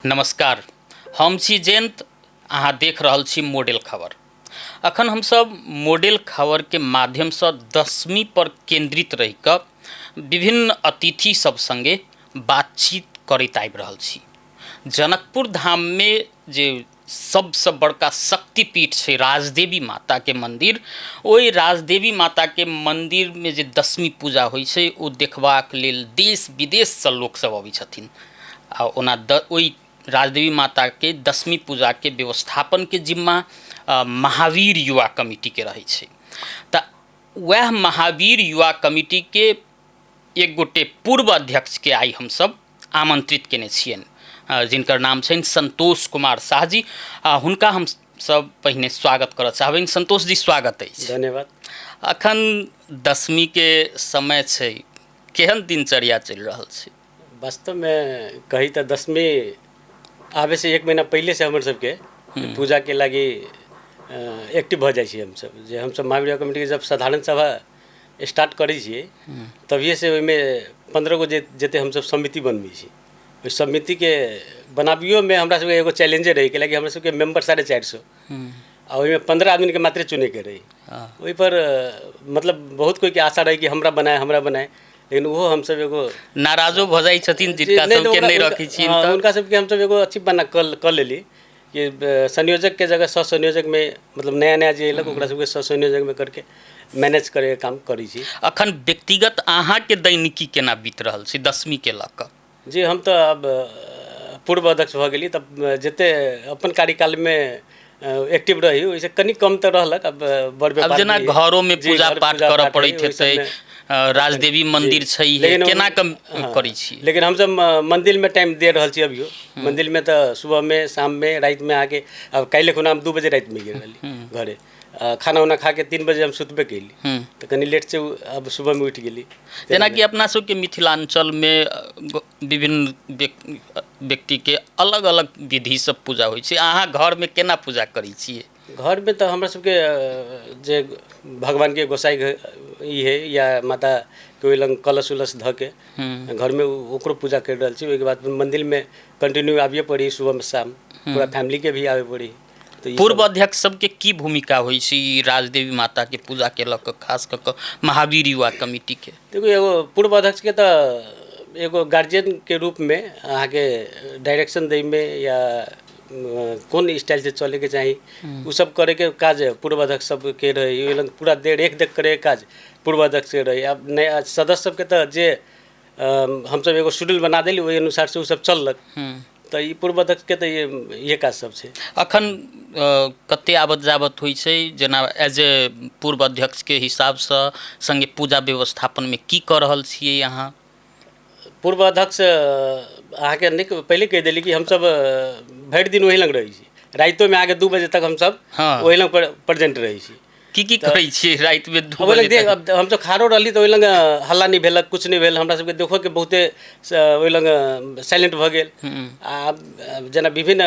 नमस्कार, हम छी जयंत। अहाँ देख रहल छी मॉडल खबर। अखन हमसब मॉडल खबरके माध्यमसँ दसमी पर केन्द्रित रहि कऽ विभिन्न अतिथि सब सङ्गे बातचीत करैत आबि रहल छी। जनकपुर धाममे जे सबसँ बड़का शक्तिपीठ छै राजदेवी माताके मन्दिर, ओहि राजदेवी माताके मन्दिरमे जे दसमी पूजा होइ छै ओ देखबाक लेल देश विदेशसँ लोकसब अबै छथिन। आ ओना ओहि राजदेवी माताके दसमी पूजाके व्यवस्थापनके जिम्मा महावीर युवा कमिटीके रहै छै। तऽ वएह महावीर युवा कमिटीके एक गोटे पूर्व अध्यक्षके आइ हमसब आमंत्रित केने छियनि, जिनकर नाम छनि संतोष कुमार साह जी। आ हुनका हम सब पहिने स्वागत करऽ चाहबनि। संतोष जी, स्वागत अछि। धन्यवाद। अखन दसमीके समय छै, केहन दिनचर्या चलि रहल छै? वास्तवमे कही तऽ दसमी आबैसँ एक महीना पहिलेसँ हमर सबके पूजाके लागि एक्टिव भऽ जाइ छी हमसब। जे हमसब महावीर कमिटीके जब साधारण सभा स्टार्ट करै छियै तभिएसँ ओहिमे 15 गो जे जते हमसब समिति बनबै छी, ओहि समितिके बनाबियोमे हमरा सबके एगो चैलेंजे रहै, कैलाकि हमरा सबके मेम्बर 450 आ ओहिमे 15 आदमीके मात्रे चुनैके रहै। ओहिपर मतलब बहुत कोइके आशा रहै कि हमरा बनाए हमरा बनाए, लेकिन ओहो हमसब एगो नाराजो भऽ जाइ छथिन जिनका सबके नहि रखै छियनि। तऽ हुनका सबके हमसब एगो अथी बना कऽ लेली कि संयोजकके जगह सह संयोजकमे, मतलब नया नया जे अयलक ओकरा सबके सह संयोजकमे करके मैनेज करैके काम करै छी। अखन व्यक्तिगत अहाँके दैनिकी केना बीत रहल छै दसमीके लऽ कऽ? जी, हम तऽ आब पूर्व अध्यक्ष भऽ गेली, तब जते अपन कार्यकालमे एक्टिव रही ओहिसँ कनि कम तऽ रहलक। अब बड़ आब व्यापार जेना भी घरोमे जी, पूजा घर पाठ पूजा करऽ पाठ पड़ैत ओहि हेतै, सबमे राजदेवी मन्दिर छै, लेकिन केना कऽ करै छी? लेकिन हमसब मन्दिरमे टाइम दे रहल छी अभियो। मन्दिरमे तऽ सुबहमे, शाममे, रातिमे आके, आब काल्हि खुना हम 2 बजे रातिमे गेल रहली घरे, खाना उना खा के 3 बजे हम सुतबे कैली, तऽ कनि लेट से अब सुबहमे उठि गेली। जेनाकि अपना सबके मिथिलाञ्चलमे विभिन्न व्यक्तिके अलग अलग विधिसँ पूजा होइ छै, अहाँ घरमे केना पूजा करै छियै? घरमे तऽ हमरा सबके जे भगवानके गोसाइ ई है या माता के ओहि लग कलश उलश धऽ के घरमे ओकरो पूजा करि रहल छी। ओहिके बाद मन्दिरमे कंटिन्यू आबिए पड़ी, सुबहमे शाम पूरा फैमिलीके भी आबे पड़ी। तऽ पूर्व अध्यक्ष सबके की भूमिका होइ छै ई राजदेवी माताके पूजाके लऽ कऽ, खास कऽ कऽ महावीर युवा कमिटीके? देखू, एगो पूर्व अध्यक्षके तऽ एगो गार्जियनके रूपमे अहाँके डायरेक्शन दैमे या कोन स्टाइलसँ चलैके चाही ओ सब करैके काज पूर्व अध्यक्ष सबके रहै। ओहि लग पूरा देख रेख करैके काज पूर्व अध्यक्षके रहै। आब नया सदस्य सबके तऽ जे हमसब एगो शेड्यूल बना देली ओहि अनुसारसँ ओ सब चललक। तऽ ई पूर्व अध्यक्षके तऽ इहे काज सब छै। अखन कते आवत जावत होइ छै जेना एज ए पूर्व अध्यक्षके हिसाबसँ, सङ्गे पूजा व्यवस्थापनमे की कऽ रहल छियै अहाँ? पूर्व अध्यक्ष अहाँके नीक पहिले कहि देली कि हमसब भरि दिन ओहि लग रहै छी, रातिओमे अहाँके 2 बजे तक हमसब ओहि लग प्रेजेंट रहै छी। की की करै छियै रातिमे 2 ओहि बजे लग देख तक? हमसब खारो रहली तऽ ओहि लग हल्ला नहि भेलक, किछु नहि भेल, हमरा सबके देखोके बहुते ओहि लग साइलेंट भऽ गेल। आ जेना विभिन्न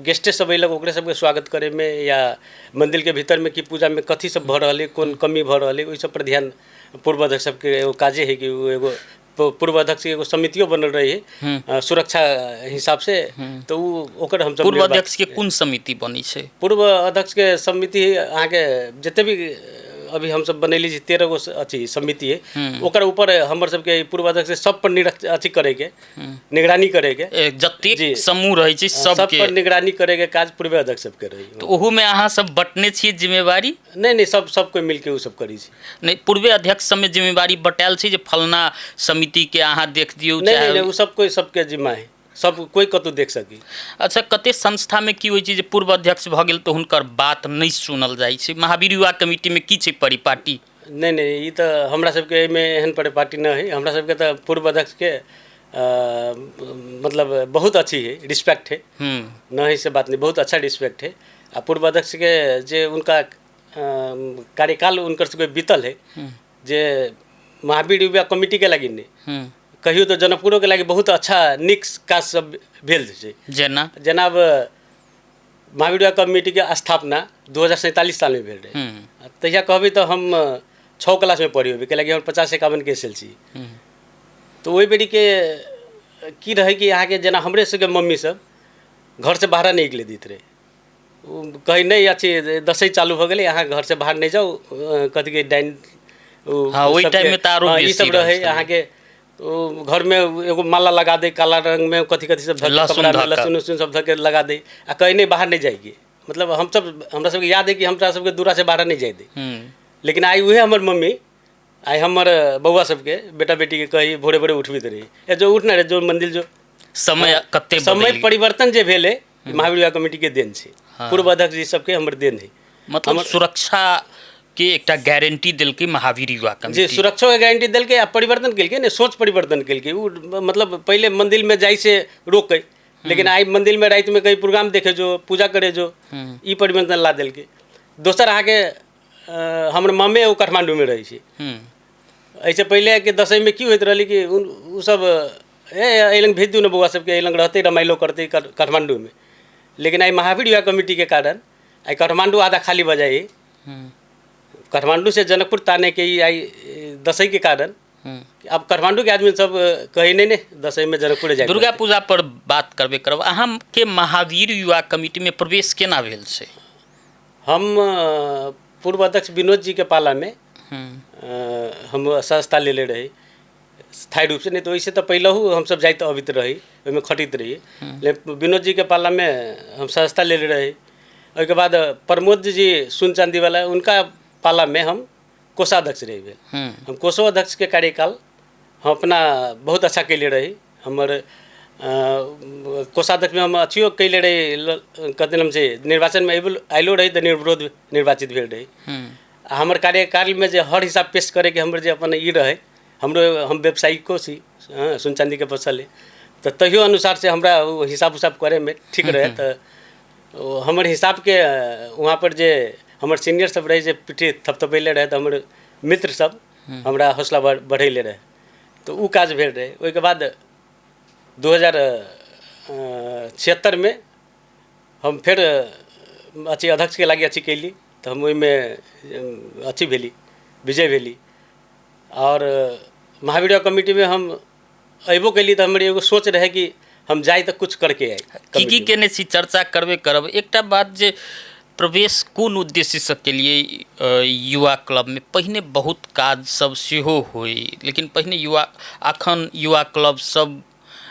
गेस्टे सब अयलक ओकरे सबके स्वागत करैमे या मन्दिरके भीतरमे कि पूजामे कथी सब भऽ रहल अइ, कोन कमी भऽ रहल अइ, ओहि सब पर ध्यान पूर्व अध्यक्ष सबके एगो काजे हइ कि ओ एगो पूर्व अध्यक्ष एगो समितियो बनल रही सुरक्षा हिसाब से, तऽ ओ ओकर हमसब पूर्व अध्यक्ष के कोन समिति बनै छै? पूर्व अध्यक्ष के समिति अहाँके जते भी अभी हमसब बनैली छी 13 गो अथी समिति है, ओकर ऊपर हमर सबके पूर्व अध्यक्ष सब पर निरक्ष अथी करैके, निगरानी करैके, जतेक समूह रहै छै सब पर निगरानी करैके काज पूर्व अध्यक्ष सबके रहै। तऽ ओहूमे अहाँ सब बटने छियै जिम्मेवारी? नहि नहि, सब सब कोइ मिलके ओ सब करै छै। नहि, पूर्वे अध्यक्ष सबमे जिम्मेवारी बटायल छै जे फलना समितिके अहाँ देख दियौ? नहि नहि, ओ सब कोइ सबके जिम्मा है, सब कोइ कतहु देख सकी। अच्छा, कते संस्थामे की होइ छै जे पूर्व अध्यक्ष भऽ गेल तऽ हुनकर बात नहि सुनल जाइ छै, महावीर युवा कमिटीमे की छै परिपाटी? नहि नहि, ई तऽ हमरा सबके एहिमे एहन परिपाटी नहि है। हमरा सबके तऽ पूर्व अध्यक्षके मतलब बहुत अथी है, रिस्पेक्ट है। न है से बात नहीं, बहुत अच्छा रिस्पेक्ट है। आ पूर्व अध्यक्षके जे उनका कार्यकाल उनकर सबके बीतल है जे महावीर युवा कमिटीके लागि नहि कहियो तऽ जनकपुरोके लागि बहुत अच्छा नीक काज सब भेल छै। जेना जेना अब महावीर युवा कमिटीके स्थापना 2047 सालमे भेल रहै, तहिया कहबै तऽ हम 6 क्लासमे पढ़ी होबै, कैलाकि हम 50-51 एस एल सी। तऽ ओहि बेरीके की रहै कि अहाँके जेना हमरे सबके मम्मी सब घरसँ बाहर नहि निकले दैत रहै। ओ कहै नहि अथी दसैँ चालू भऽ गेलै, अहाँ घरसँ बाहर नहि जाउ, कथी डाइन। हँ, ओहि टाइममे तऽ आरो ई बेसी सब रहै रहै छलै। अहाँके ओ घरमे एगो माला लगा दै काला रंगमे, कथी कथी सब धऽ के, लहसुन कपड़ामे धऽ कऽ। लहसुन उसुन सब धऽ के लगा दै आ कहै नहि बाहर नहि जाइके। मतलब हमसब, हमरा सबके याद है कि हमरा सबके दूरासँ बाहर नहि जाइ दै। लेकिन आइ उहे हमर मम्मी आइ हमर बौआ सबके बेटा बेटीके कही भोरे भोरे उठबैत रही, ए जो उठ ना रे, जो मंदिर जो। समय कते समय बदलि गेल। परिवर्तन जे भेलै महावीर युवा कमिटीके देन छै, पूर्व अध्यक्ष जी सबके हमर देन है। मतलब सुरक्षा के एकटा गारंटी देलकै महावीर युवा जे कमिटी। सुरक्षोके गारंटी देलकै आ परिवर्तन केलकै ने, सोच परिवर्तन केलकै। ओ मतलब पहिले मंदिरमे जाइ से रोकै, लेकिन आइ मंदिरमे रातिमे कहीं प्रोग्राम देखे जो, पूजा करे जो, ई परिवर्तन ला देलकै। दोसर अहाँके हमर मामे ओ काठमाण्डूमे रहै छै। एहिसँ पहिले के दसैँमे की होइत रहलै कि ओ सब ए एहि लग भेज दियौ ने बौआ सबके, एहि लग रहतै रमाइलो करतै काठमाण्डूमे। लेकिन आइ महावीर युवा कमिटीके कारण आइ काठमाण्डू आधा खाली भऽ जाइ। काठमाण्डू से जनकपुर ताने के ई आइ दसैँके कारण अब काठमाण्डूके आदमी सब कहै नहि नहि दसैँमे जनकपुरे जाय। दुर्गा पूजा पर बात करबे करब, अहाँके महावीर युवा कमिटीमे प्रवेश केना भेल छै? हम पूर्व अध्यक्ष विनोद जीके पालामे हम संस्था लेले रही स्थायी रूपसँ। नहि तऽ ओहिसँ तऽ पहिलहु हमसब जाइत अबैत रही, ओहिमे खटैत रही, लेकिन विनोद जीके पालामे हम संस्था लेले रही। ओहिके बाद प्रमोद जी सुन चाँदीवाला, उनका पालामे हम कोषाध्यक्ष रही भेल। हम कोषाध्यक्षके कार्यकाल हम अपना बहुत अच्छा कयले रही। हमर कोषाध्यक्षमे हम अथियो कयले रही, कथी नाम छै, निर्वाचनमे आयलो रही तऽ निर्विरोध निर्वाचित भेल रही। आ हमर कार्यकालमे जे हर हिसाब पेश करैके हमर जे अपन ई रहै, हमरो हम व्यवसायिको छी, हँ, सुन चाँदीके फसल तऽ तहियो अनुसार से हमरा ओ हिसाब उसाब करैमे ठीक रहै। तऽ ओ हमर हिसाबके वहाँ पर जे हमर सीनियर सब रहै जे पिठी थपथपैले रहै, तऽ हमर मित्र सब हमरा हौसला बढ़ैले रहै, तऽ ओ काज भेल रहै। ओहिके बाद 2076मे हम फेर अथी अध्यक्षके लागि अथी कयली, तऽ हम ओहिमे अथी भेली, विजय भेली। आओर महावीर युवा कमिटीमे हम अयबो कयली तऽ हमर एगो सोच रहै कि हम जाइ तऽ कुछ करके आई। की की केने छी, चर्चा करबे करब। एकटा बात जे प्रवेश कोन उद्देश्यसँ केलिए युवा क्लबमे? पहिने बहुत काज सब सेहो होइ, लेकिन पहिने युवा, अखन युवा क्लब सब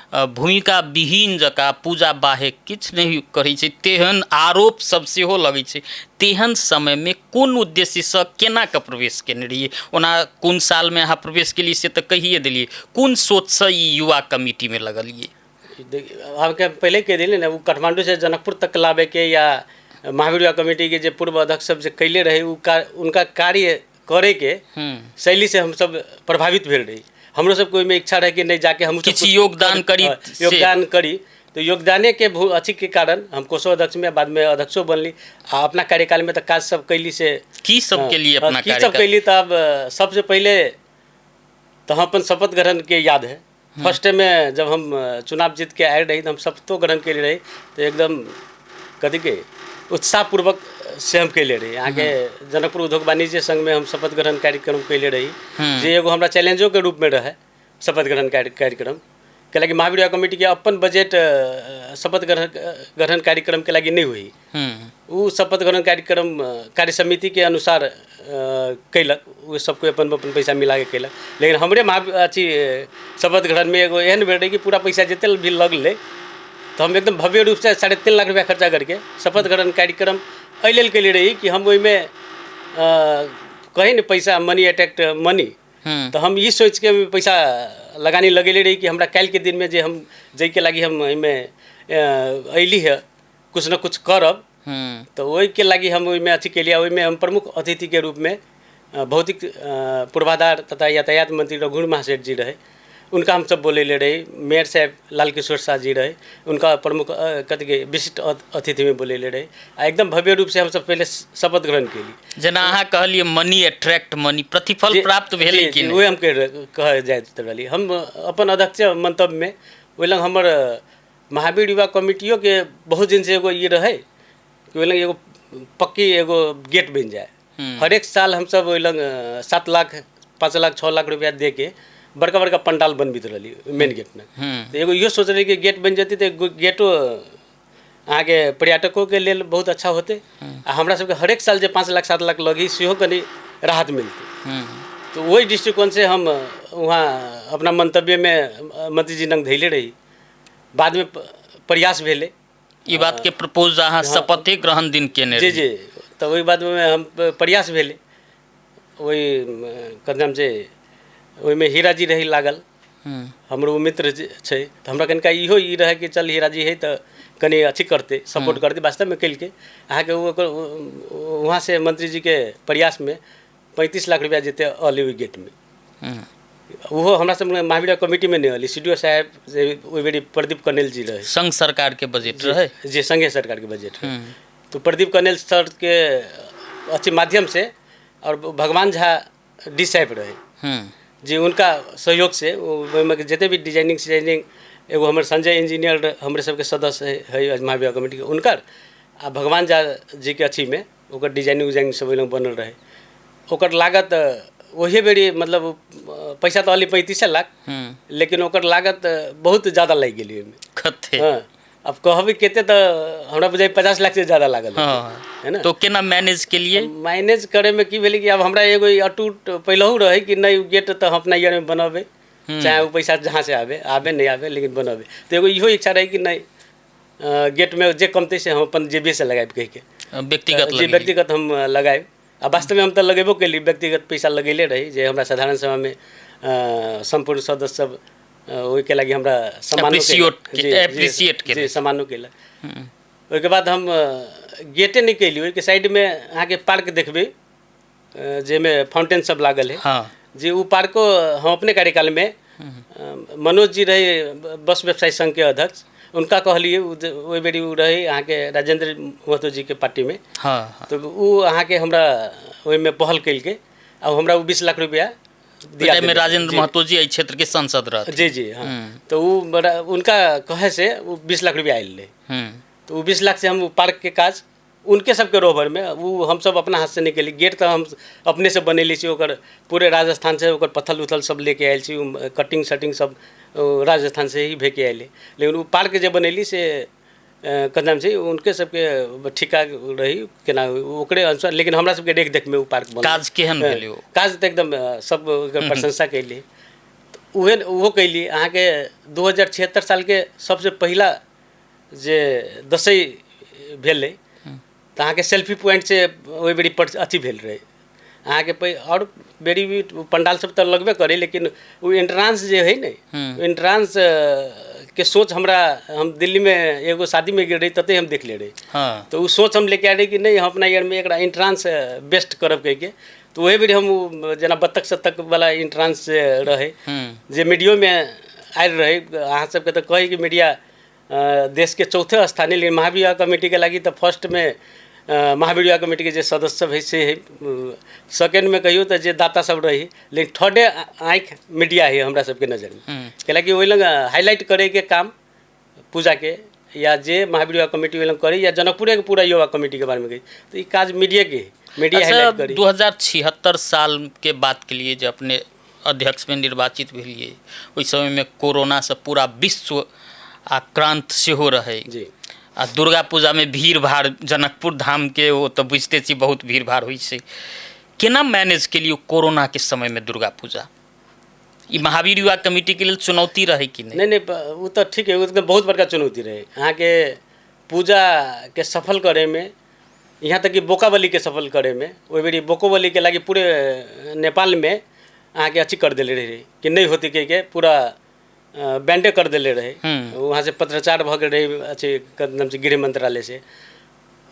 भूमिका विहीन जकाँ पूजा बाहेक किछु नहि करै छै, तेहन आरोप सब सेहो लगै छै। तेहन समयमे कोन उद्देश्यसँ केना कऽ प्रवेश केने रहियै? ओना कोन सालमे अहाँ प्रवेश केलियै से तऽ कहिए देलियै, कोन सोचसँ ई युवा कमिटीमे लगलियै? आबके पहिले कहि देली ने, ओ काठमाण्डू से जनकपुर तक लाबैके या महावीर युवा कमिटीके जे पूर्व अध्यक्ष सब जे कैले रहे, ओ उनका कार्य करैके शैली से हमसब प्रभावित भेल रही। हमरो सबके ओहिमे इच्छा रहे कि नहि जाके हम किछु योगदान करी। योगदान करी। तऽ योगदानेके अथीके कारण हम कोषाध्यक्षमे बादमे अध्यक्षो बनली आ अपना कार्यकालमे तऽ काज सब कैली से। की सब केलिए अपना की सब कैली? तऽ अब सबसे पहिले तऽ हम अपन शपथ ग्रहणके याद है। फर्स्ट में जब हम चुनाव जीत के आयल रही तऽ हम शपथो ग्रहण केले रही, तऽ एकदम कथी के उत्साहपूर्वक से हम कैले रही। अहाँके जनकपुर उद्योग वाणिज्य संघमे हम शपथ ग्रहण कार्यक्रम कैले रही, जे एगो हमरा चैलेंजोके रूपमे रहै शपथ ग्रहण कार्यक्रम, कैलाकि महावीर युवा कमिटीके अपन बजट शपथ ग्रहण ग्रहण कार्यक्रमके लागि नहि होइ। ओ शपथ ग्रहण कार्यक्रम कार्य समितिके अनुसार कैलक, ओ सबको अपन अपन पैसा मिलाके कैलक। लेकिन हमरे महा अथी शपथ ग्रहणमे एगो एहन भेल रहै कि पूरा पैसा जते भी लगलै, तऽ हम एकदम भव्य रूपसँ 3.5 लाख रुपया खर्चा करके शपथ ग्रहण कार्यक्रम एहि लेल कैले रही कि हम ओहिमे कही ने पैसा मनी अट्रैक्ट मनी। तऽ हम ई सोचिके पैसा लगानी लगेले रही कि हमरा काल्हिके दिनमे जे हम जाहिके लागि हम एहिमे अयली है, कुछ न कुछ करब। तऽ ओहिके लागि हम ओहिमे अथी केलियै। ओहिमे हम प्रमुख अतिथिके रूपमे भौतिक पूर्वाधार तथा यातायात मंत्री रघुवीर महासेठ जी रहे, उनका हम सब बोलेले रही। मेयर साहब लाल किशोर शाह जी रहे, उनका प्रमुख कथी के विशिष्ट अतिथिमे बोलेले रही आ एकदम भव्य रूप से हमसब पहिले शपथ ग्रहण केली। जेना अहाँ कहलियै मनी अट्रैक्ट मनी, प्रतिफल प्राप्त भेलै कि नहि? उहे हम कह जाइत रहली। हम अपन अध्यक्ष मंतव्यमे ओहि लग हमर महावीर युवा कमिटियोके बहुत दिन से एगो ई रहै कि ओहि लग एगो पक्की एगो गेट बनि जाए। हरेक साल हमसब ओहि लग 7 लाख, 5 लाख, 6 लाख रुपया दे के बड़का बड़का पंडाल बनबैत रहली मेन गेटमे। तऽ एगो इहो सोच रही कि गेट बनि जेतै तऽ एगो गेटो अहाँके पर्यटकोके लेल बहुत अच्छा होतै आ हमरा सबके हरेक साल जे 5 लाख 7 लाख लगी सेहो कनि राहत मिलतै। तो वही दृष्टिकोण से हम वहाँ अपना मंतव्यमे मंत्री जी लग धैले रही। बादमे प्रयास भेलै। ई बात के प्रपोज अहाँ शपथे ग्रहण दिन केने जी। रही। जी, तऽ ओहि बादमे हम प्रयास भेलै ओहि कथी नाम छै, ओहिमे हीराजी रही लागल। हमरो ओ मित्र जे छै, तऽ हमरा कनिका इहो ई रहै कि चल हीराजी है तऽ कनि अथी करतै, सपोर्ट करतै। वास्तवमे केलकै अहाँके ओ ओकर वहाँसँ मंत्रीजीके प्रयासमे 35 लाख रुपैआ जेतै अलै ओहि गेटमे। ओहो हमरा सब महावीर कमिटीमे नहि अलै, CDO साहेब जे ओहि बेरी प्रदीप कनेल जी रहै। संघ सरकार के बजट रहै। जे संघे सरकारके बजट रहै। तो प्रदीप कनेल सर के अथी माध्यम से और भगवान झा डी साहेब रहे जे उनका सहयोग से ओहिमे जते भी डिजाइनिंग सिजाइनिंग, एगो हमर संजय इंजीनियर हमरे सबके सदस्य है महाविवाह कमिटीके, हुनकर आ भगवान झा जीके अथीमे ओकर डिजाइनिंग उजाइनिंग सब ओहि बनल रहै। ओकर लागत ओहे बेरी मतलब पैसा तऽ अलै 35 लाख, लेकिन ओकर लागत बहुत ज्यादा लागि गेलै ओहिमे। कते? हँ, अब कहबै कते तऽ हमरा बुझाइ 50 लाख से ज्यादा लागल हेतै। है ना? तो केना मैनेज के लिए? मैनेज करैमे की भेलै कि आब हमरा एगो ई अटूट पहिलहु रहै कि नहि, ओ गेट तऽ हम अपना ईयरमे बनबै, चाहे ओ पैसा जहाँ से आबे आबे, नहि आबे, लेकिन बनबै। तऽ एगो इहो इच्छा रहै कि नहि, गेटमे जे कमतै से हम अपन जेबीसँ लगायब कहिके। व्यक्तिगत जे लगेलियै। व्यक्तिगत हम लगायब आ वास्तवमे हम तऽ लगेबो केली, व्यक्तिगत पैसा लगेले रही जे हमरा साधारण सभामे सम्पूर्ण सदस्य सब ओहिके लागि हमरा सम्मानो Appreciate केलक। जी, जी, appreciate केलक। जी, सम्मानो केलक। ओहिके बाद हम गेटे नहि केली, ओहिके साइडमे अहाँके पार्क देखबै जाहिमे फाउंटेन सब लागल है। जे ओ पार्को हम अपने कार्यकालमे मनोज जी रहे बस व्यवसाय संघ के अध्यक्ष, उनका कहलिए, ओहि बेरी ओ रहे अहाँके राजेंद्र महतो जी के पार्टीमे। हाँ हाँ तऽ ओ अहाँके हमरा ओहिमे पहल केलकै आ हमरा ओ 20 लाख रुपया ओहि दिया टाइममे देलकै। राजेंद्र जी। महतो जी एहि क्षेत्र के सांसद रहथिन। जी जी, हाँ। तऽ ओ बड़ा उनका कहे से ओ 20 लाख रुपया आयल रहे। तऽ ओ 20 लाख से हम ओ पार्क के काज उनके सबके रोबर में ओ हमसब अपना हाथ से नहि केली। गेट तऽ हम अपने से बनेले छी, ओकर पूरे राजस्थान से ओकर पत्थल उथल सब लेके आयल छी, ओ कटिंग सटिंग सब ओ राजस्थान से ही भेके आयल। लेकिन ओ पार्क जे बनेली से कथी नाम छै, उनके सबके ठिका रही केना ओकरे अनुसार, लेकिन हमरा सबके देख देखमे ओ पार्क बनल। काज केहन भेलै ओ? काज तऽ एकदम सब ओकर प्रशंसा कैली। उहे ओहो कैली। अहाँके 2076 सालके सबसे पहिला जे दसैँ भेलै तऽ अहाँके सेल्फी पॉइंट से ओहि बेरी पर अथी भेल रहै अहाँके आओर बेरी भी पंडाल सब तऽ लगबे करै, लेकिन ओ एंट्रांस जे है ने, एंट्रांस के सोच हमरा, हम दिल्लीमे एगो शादीमे गेल रही तते हम देखले रही। तऽ ओ सोच हम लेके आयल रही कि नहि, हम अपना ईयरमे एकरा एंट्रांस बेस्ट करब कहिके। तऽ ओहे बेरी हम ओ जेना बत्तख सत्तख वाला एंट्रांस रहै जे मीडियोमे आयल रहै। अहाँ सबके तऽ कहै कि मीडिया देशके चौथे स्थान है, लेकिन महावीर युवा कमिटीके लागि तऽ फर्स्टमे महावीर युवा कमिटीके जे सदस्य सब है से है, सेकेंडमे कहियौ तऽ जे दाता सब रही, लेकिन थर्डे आँखि मीडिया है हमरा सबके नजरमे। कैलाकि ओहि लग हाईलाइट करैके काम पूजाके या जे महावीर युवा कमिटी ओहि लग करी या जनकपुरेके पूरा युवा कमिटीके बारेमे कही तऽ ई काज मीडियाके है, मीडिया अच्छा, हाईलाइट करी। 2076 साल के बात के लिए जे अपने अध्यक्ष में निर्वाचित भेलिए, ओहि समय में कोरोना से पूरा विश्व आक्रांत सेहो रहै। आ दुर्गा पूजा में भीड़ भाड़ जनकपुर धाम के ओ तऽ बुझिते छी, बहुत भीड़ भाड़ होइ छै। केना मैनेज केलिए कोरोना के समय में दुर्गा पूजा? ई महावीर युवा कमिटी के लेल चुनौती रहै कि नहि? नहि नहि, ओ तऽ ठीक है, ओ तऽ बहुत बड़का चुनौती रहै अहाँके पूजाके सफल करैमे, यहाँ तक कि बोकाबलीके सफल करैमे। ओहि बेरी बोकोबलीके लागि पूरे नेपालमे अहाँके अथी कर देले रहै कि नहि होतै कहिके, पूरा बैंडे कर देले रहै। वहाँ से पत्राचार भऽ गेल रहै अथी कथी नाम छै, गृह मंत्रालय से।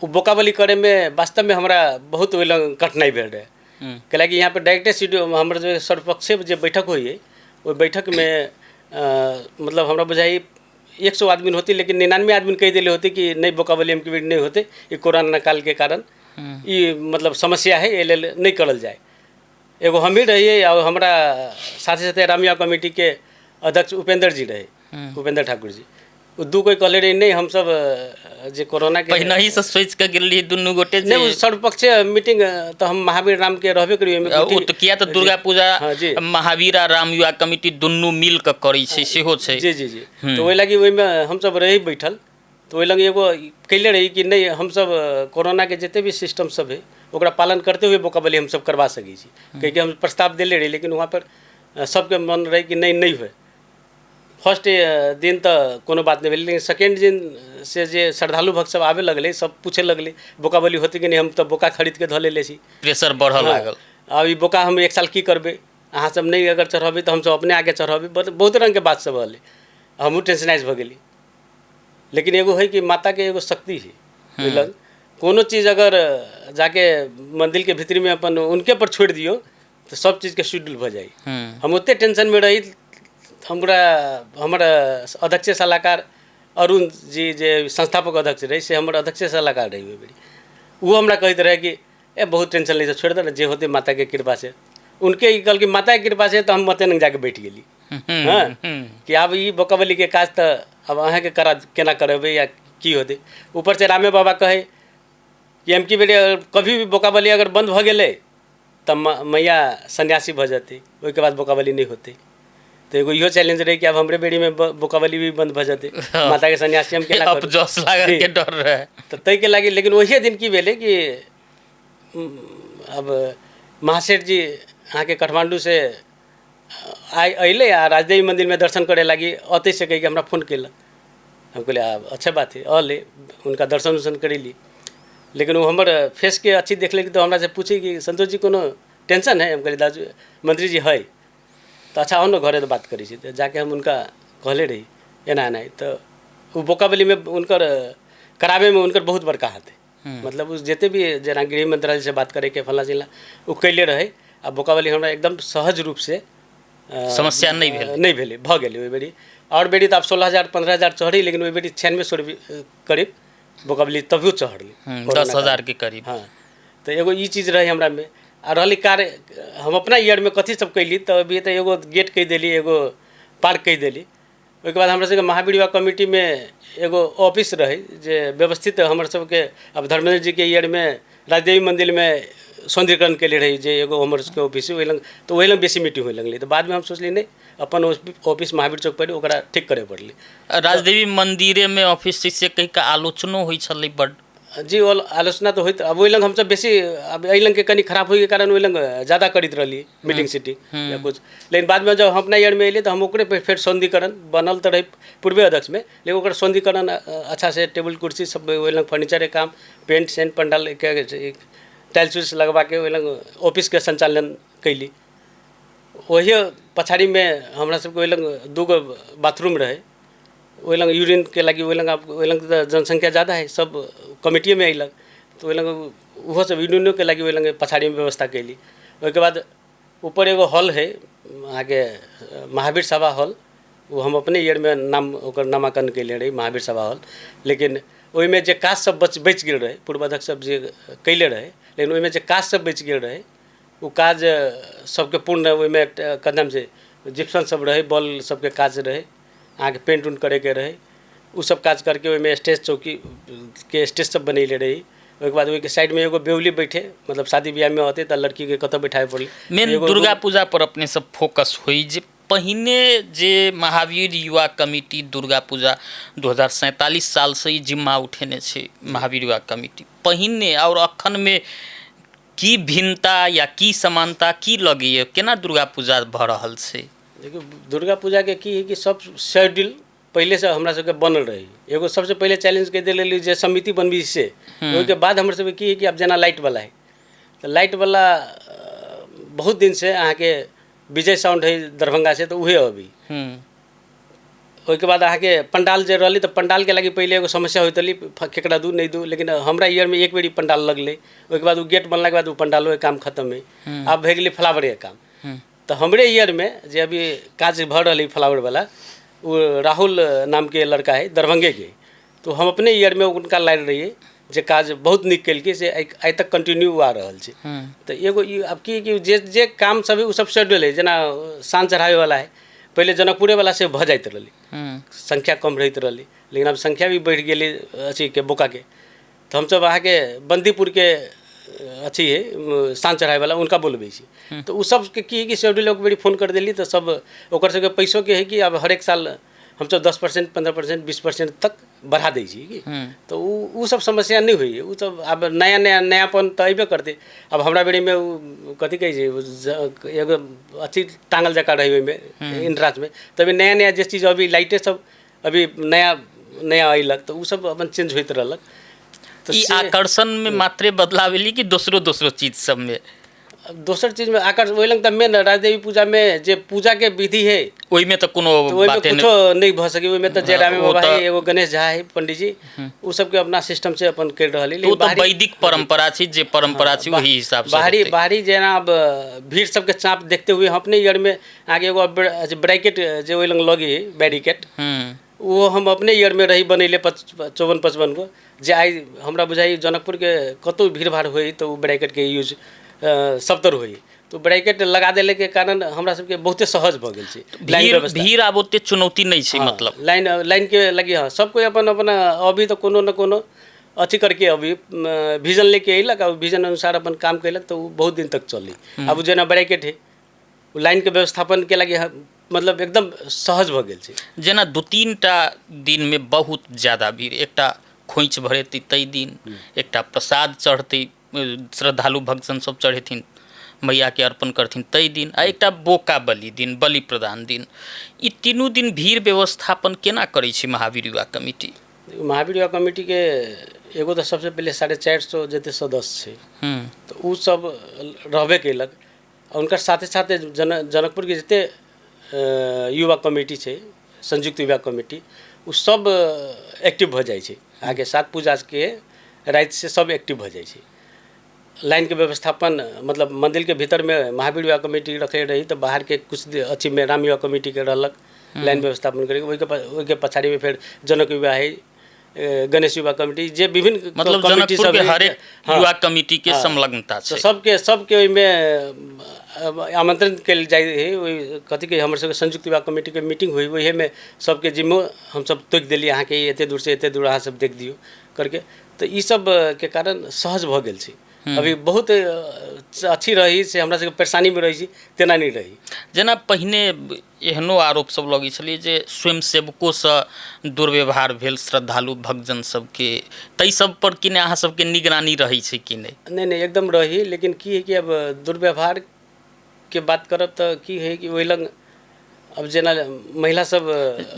ओ बोकाबली करैमे वास्तवमे हमरा बहुत ओहि लग कठिनाइ भेल रहै, कैलाकि यहाँ पर डायरेक्टे सी हमर जे सर्वपक्षीय जे बैठक होइए, ओहि बैठकमे मतलब हमरा बुझाइ 100 आदमी होते, लेकिन 99 आदमी कहि देले होते कि नहि, बोकाबली के बेर नहि होते, ई कोरोना कालके कारण ई मतलब समस्या है, एहि लेल नहि करल जाय। एगो हमही रहियै आ हमरा साथे साथे रामयुवा कमिटीके अध्यक्ष उपेंद्र जी रहे, उपेंद्र ठाकुर जी। ओ दू कोइ कहले रही नहि, हमसब जे कोरोना के पहिनही से सोचि कऽ गेल रही दुनू गोटे नहि, ओ सर्वपक्षीय मीटिंग तऽ हम महावीर राम के रहबे करी ओहिमे। ओ तऽ किया तऽ दुर्गा पूजा हाँ, जी। महावीर आ राम युवा कमिटी दुनू मिल कऽ करै छै, सेहो छै। जी जी जी, तऽ ओहि लागि ओहिमे हमसब रही बैठल। तऽ ओहि लग एगो कैले रही कि नहि, हमसब कोरोनाके जते भी सिस्टम सब है ओकरा पालन करते हुए बोका बलि हमसब करवा सकै छी कहिके हम प्रस्ताव देले रही। लेकिन वहाँ पर सबके मन रहै कि नहि नहि होइ। फर्स्ट दिन तऽ कोनो बात नहि भेलै, लेकिन सेकेंड दिन से जे श्रद्धालु भक्त सब आबे लगलै, सब पूछे लगलै बोका बलि होतै कि नहि, हम तऽ बोका खरीदके धऽ लेले छी। प्रेशर बढ़ऽ लागल। आब ई बोका हम एक साल की करबै, अहाँ सब नहि अगर चढ़ेबै तऽ हमसब अपने आके चढ़ेबै। बहुत रङ्गके बात सब रहलै, हमहूँ टेंशनाइज भऽ गेली। लेकिन एगो है कि माताके एगो शक्ति है, ओहि लग कोनो चीज अगर जाके मंदिरके भीतरीमे अपन उनके पर छोड़ि दियौ तऽ सब चीजके शेड्यूल भऽ जाइ। हम ओते टेंशनमे रही, हमरा हमर अध्यक्ष सलाहकार अरुण जी जे संस्थापक अध्यक्ष रही से हमर अध्यक्ष सलाहकार रही ओहि बेरी, ओहो हमरा कहैत रहै कि ए बहुत टेंशन लै छै, छोड़ि दे ने, जे होतै माताके कृपासँ। उनके ई कहलकै माताके कृपासँ, तऽ हम मते लग जाके बैठ गेली। हँ, कि आब ई बोकाबलीके काज तऽ आब अहाँके करा केना करेबै या की होतै। ऊपरसँ रामे बाबा कहै कि एमकी बेरी अगर कभी भी बोकाबली अगर बन्द भऽ गेलै तऽ मैया सन्यासी भऽ जेतै, ओहिके बाद बोकाबली नहि होतै। तऽ एगो इहो चैलेंज रहै कि आब हमरे बेरीमे बोकाबली भी बन्द भऽ जेतै, माताके सन्यासी हम केना करू? अपजस लागल के डर रहै। तऽ ताहिके लागि। लेकिन ओहिए दिन की भेलै कि अब महासेठ जी अहाँके काठमाण्डूसँ आइ अयलै आ राजदेवी मन्दिरमे दर्शन करे लागि अतै से कहिके हमरा फोन केलक। हम कहलियै आब अच्छा बात है, अलै हुनका दर्शन उर्शन करेली। लेकिन ओ हमर फेसके अच्छी देखलक तऽ हमरा से पूछे कि संतोष जी कोनो टेंशन है? हम कहलियै दाजू मंत्री जी है। तऽ अच्छा आउ ने घरे तऽ बात करै छी। तऽ जाके हम हुनका कहले रही एना एना है। तऽ ओ बोकाबलीमे हुनकर कराबैमे हुनकर बहुत बड़का हाथ है। मतलब ओ जते भी जेना गृह मंत्रालय से बात करैके फल्लाँ चिल्लाँ ओ कैले रहै। आ बोकाबली हमरा एकदम सहज रूपसँ समस्या नहि भेलै। नहि भेलै, भऽ गेलै ओहि बेरी। आओर बेरी तऽ आब 16,000 15,000 चढ़ी, लेकिन ओहि बेरी 9600 रुपये करीब बोकाबली तभियो चढ़लै, 10,000 के करीब। हाँ, तऽ एगो ई चीज रहै हमरामे। आ रहलै कार्य हम अपना ईयरमे कथी सब कैली, तऽ अभी तऽ एगो गेट कहि देली, एगो पार्क कहि देली। ओहिके बाद हमरा सबके महावीर युवा कमिटीमे एगो ऑफिस रहै जे व्यवस्थित हमर सबके अब धर्मेंद्र जीके ईयरमे राजदेवी मन्दिरमे सौंदर्यीकरण केले रही जे एगो हमर सबके ऑफिस ओहि लग, तऽ ओहि लग बेसी मीटिंग होइ लगलै। तऽ बादमे हम सोचली नहि, अपन ऑफिस महावीर चौक पर ओकरा ठीक करे पड़लै। राजदेवी मन्दिरेमे ऑफिस छै से कहि कऽ आलोचनो होइ छलै बड। जी, ओ आलोचना तऽ होइत। अब ओहि लग हमसब बेसी अब एहि लगके कनि खराब होइके कारण ओहि लग ज्यादा करैत रहलियै मीटिंग सीटिंग या कुछ। लेकिन बादमे जब हम अपना ईयरमे एलियै तऽ हम ओकरे फेर सौंदर्यीकरण बनल तऽ रहै पूर्वे अध्यक्षमे, लेकिन ओकर सौंदर्यीकरण अच्छा से टेबुल कुर्सी सब ओहि लग फर्नीचरके काम पेंट सेंट पंडाल के टाइल्स उल्स लगवाके ओहि लग ऑफिसके संचालन कैली। ओहिए पछाड़ीमे हमरा सबके ओहि लग दूगो बाथरूम रहै, ओहि लग यूरिनके लागि ओहि लग ओहि लग तऽ जनसंख्या ज़्यादा है, सब कमिटीएमे अयलक तऽ ओहि लग ओहो सब यूरिनोके लागि ओहि लग पछाड़ीमे व्यवस्था कैली। ओहिके बाद ऊपर एगो हॉल है अहाँके महावीर सभा हॉल, ओ हम अपने ईयरमे नाम ओकर नामांकन कैले रही महावीर सभा हॉल। लेकिन ओहिमे जे काज सब बचि गेल रहै, पूर्व अध्यक्ष सब जे कैले रहै, लेकिन ओहिमे जे काज सब बचि गेल रहै ओ काज सबके पूर्ण ओहिमे कदम से जिप्सन सब रहै, बॉल सबके काज रहै, अहाँके पेंट उंट करैके रहै, ओ सब काज करके ओहिमे स्टेज चौकी के स्टेज सब बनैले रही। ओहिके बाद ओहिके साइडमे एगो बेउली बैठे, मतलब शादी ब्याहमे होतै तऽ लड़कीके कतऽ बैठाबे पड़लै। मेन दुर्गा पूजा पर अपने सब फोकस होइ जे पहिने जे महावीर युवा कमिटी दुर्गा पूजा 2047 सालसँ ई जिम्मा उठेने छै महावीर युवा कमिटी, पहिने आओर अखनमे की भिन्नता या की समानता की लगैए, केना दुर्गा पूजा भऽ रहल छै? देखियौ दुर्गा पूजाके की है कि सब शेड्यूल पहिलेसँ हमरा सबके बनल रहै। एगो सबसँ पहिले चैलेंज कहि देल जे समिति बनबी से, ओहिके बाद हमर सबके की है कि आब जेना लाइटवला है तऽ लाइटवला बहुत दिनसँ अहाँके विजय साउंड है दरभंगा से, तऽ उहे अभी। ओहिके बाद अहाँके पंडाल जे रहलै तऽ पंडालके लागि पहिले एगो समस्या होइत रहलै, केकरा दू नहि दू, लेकिन हमरा ईयरमे एक बेर पंडाल लगलै। ओहिके बाद ओ गेट बनलाके बाद ओ पंडालोके काम खतम है, आब भए गेलै फ्लावरके काम। तऽ हमरे ईयरमे जे अभी काज भऽ रहल है फ्लावरवला, ओ राहुल नामके लड़का है दरभंगेके, तो हम अपने ईयरमे हुनका लायल रहियै जे काज बहुत नीक केलकै, से आइ तक कंटिन्यू आ रहल छै। तऽ एगो ई आब की कि जे जे काम सब है ओ सब शेड्यूल है। जेना साँझ चढ़ाबैवला है, पहिले जनकपुरेवला से भऽ जाइत रहलै, संख्या कम रहैत रहलै, लेकिन आब संख्या भी बढ़ि गेलै अथीके बोकाके। तऽ हमसब अहाँके बन्दीपुरके अथी है साँझ चढ़ाबैवला हुनका बोलबै छी, तऽ ओ सबके की है कि शेड्यूल एक बेरी फोन कर देली तऽ सब ओकर सबके पैसोके है कि आब हरेक साल हमसब 10% 15% 20% तक बढ़ा दै छी कि। तऽ ओ सब समस्या नहि होइए। ओ सब आब नया नया नयापन तऽ अयबे करतै। आब हमरा बेरीमे ओ कथी कहै छै, एगो अथी टाँगल जकाँ रहै ओहिमे इंट्रांसमे, तभी नया नया जे चीज अभी लाइटे सब अभी नया नया अयलक, तऽ ओ सब अपन चेंज होइत रहलक। तऽ ई आकर्षणमे मात्रे बदलाव एली कि दोसरो दोसरो चीज सबमे? दोसर चीजमे आकर्षण ओहि लग तऽ मेन राजदेवी पूजामे जे पूजाके विधि है ओहिमे तऽ कोनो ओहिमे कुछो नहि भऽ सकै। ओहिमे तऽ जयरामे बाबा है, एगो गणेश झा है पंडीजी, ओ सबके अपना सिस्टम से अपन करि रहल है। ओ तऽ वैदिक परंपरा छै, जे परंपरा छै ओही हिसाब से बाहरी बाहरी जेना अब भीड़ सबके चाप देखते हुए हम अपने ईयरमे आगे एगो ब्रैकेट जे ओहि लग लगी है बैरिकेट, वो हम अपने ईयरमे रही बनैले 54 55 गो, जे आइ हमरा बुझाइ जनकपुरके कतहु भीड़ भाड़ होइ तऽ ओ ब्रैकेटके यूज सबतर होइ। तो ब्रैकेट लगा देले के कारण हमरा सबके बहुते सहज भऽ गेल छै। भीड़ आब ओते चुनौती नहि छै, मतलब लाइन लाइन के लगी। हाँ, सब कोइ अपन अपन अभी तऽ कोनो न कोनो अथी करके अभी विजन लेके अयलक आ विजन अनुसार अपन काम कयलक, तऽ ओ बहुत दिन तक चली। आब जेना ब्रैकेट है, ओ लाइनके व्यवस्थापनके लागि मतलब एकदम सहज भऽ गेल छै। जेना 2-3 टा दिनमे बहुत ज्यादा भीड़, एकटा खोइछ भरेतै ताहि दिन, एकटा प्रसाद चढ़तै, श्रद्धालु भक्तजन सब चढ़ेथिन, मैयाके अर्पण करथिन ताहि दिन, आ एकटा बोका बलि दिन, बलि प्रदान दिन, ई तीनू दिन भीड़ व्यवस्थापन केना करै छै महावीर युवा कमिटी? महावीर युवा कमिटीके एगो तऽ सबसँ पहिले 450 जते सदस्य छै तऽ ओ सब रहबे कयलक। हुनकर साथे साथे जनकपुरके जते युवा कमिटी छै, संयुक्त युवा कमिटी, ओ सब एक्टिव भऽ जाइ छै। अहाँके 7 पूजाके रातिसँ सब एक्टिव भऽ जाइ छै। लाइनके व्यवस्थापन मतलब मंदिरके भीतरमे महावीर युवा कमिटी रखले रही, तऽ बाहरके कुछ अथीमे राम युवा कमिटीके रहलक लाइन व्यवस्थापन करके। ओहिके पछाड़ीमे फेर जनक युवा है, गणेश युवा कमिटी, जे विभिन्न मतलब कमिटी सब हरेक युवा कमिटी के संलग्नता छै। सबके सबके ओहिमे आमंत्रण कयल जाइ है। ओहि कथी के हमर सबके संयुक्त युवा कमिटीके मीटिंग होइ, ओहिमे सबके जिम्मो हमसब तोकि देलियै, अहाँके एते दूर से एते दूर अहाँ सब देख दियौ करके। तऽ ई सब के कारण सहज भऽ गेल छै। अभी बहुत अच्छी रही से हमरा सबके परेशानीमे रहै छी तेना नहि रही। जेना पहिने एहनो आरोप सब लगै छलै जे स्वयंसेवकोसँ दुर्व्यवहार भेल श्रद्धालु भक्तजन सबके, ताहि सब पर कि नहि अहाँ सबके निगरानी रहै छै कि नहि? नहि नहि, एकदम रही। लेकिन की है कि अब दुर्व्यवहारके बात करब तऽ की है कि ओहि लग अब जेना महिला सब